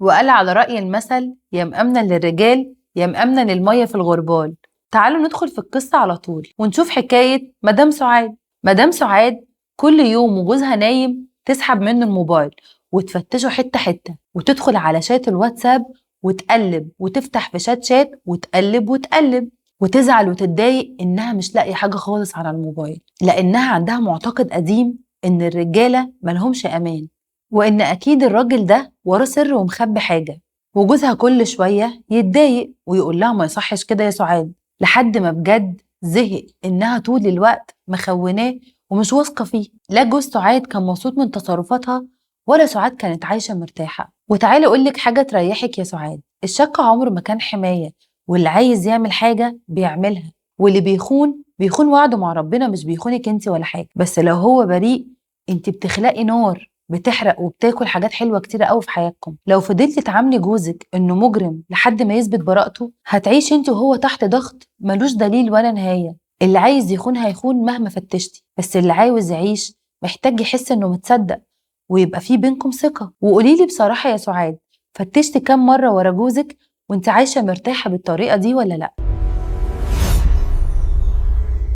وقال على رأي المثل: يا مأمنة للرجال يا مأمنة للمية في الغربال. تعالوا ندخل في القصة على طول ونشوف حكاية مدام سعاد. مدام سعاد كل يوم وجوزها نايم تسحب منه الموبايل وتفتشه حتة حتة، وتدخل على شات الواتساب وتقلب، وتفتح في شات شات وتقلب وتقلب، وتزعل وتتضايق إنها مش لاقية حاجة خالص على الموبايل، لأنها عندها معتقد قديم إن الرجالة ملهمش أمان، وإن أكيد الراجل ده وراه سر ومخبي حاجة. وجوزها كل شوية يتضايق ويقول لها ما يصحش كده يا سعاد، لحد ما بجد زهق إنها طول الوقت مخوناه ومش واثقة فيه. لا جوز سعاد كان مبسوط من تصرفاتها، ولا سعاد كانت عايشة مرتاحة. وتعالي أقولك حاجة تريحك يا سعاد، الشك عمره ما كان حماية، واللي عايز يعمل حاجة بيعملها، واللي بيخون بيخون وعده مع ربنا، مش بيخونك انت ولا حاجة. بس لو هو بريء انت بتخلقي نار بتحرق وبتاكل حاجات حلوة كتير قوي في حياتكم. لو فضلتي تعاملي جوزك انه مجرم لحد ما يثبت براءته، هتعيش انت وهو تحت ضغط ملوش دليل ولا نهاية. اللي عايز يخون هيخون مهما فتشتي، بس اللي عاوز يعيش محتاج يحس انه متصدق ويبقى في بينكم ثقة. وقوليلي بصراحة يا سعاد، فتشتي كام مرة ورا جوزك وانت عايشة مرتاحة بالطريقة دي ولا لأ؟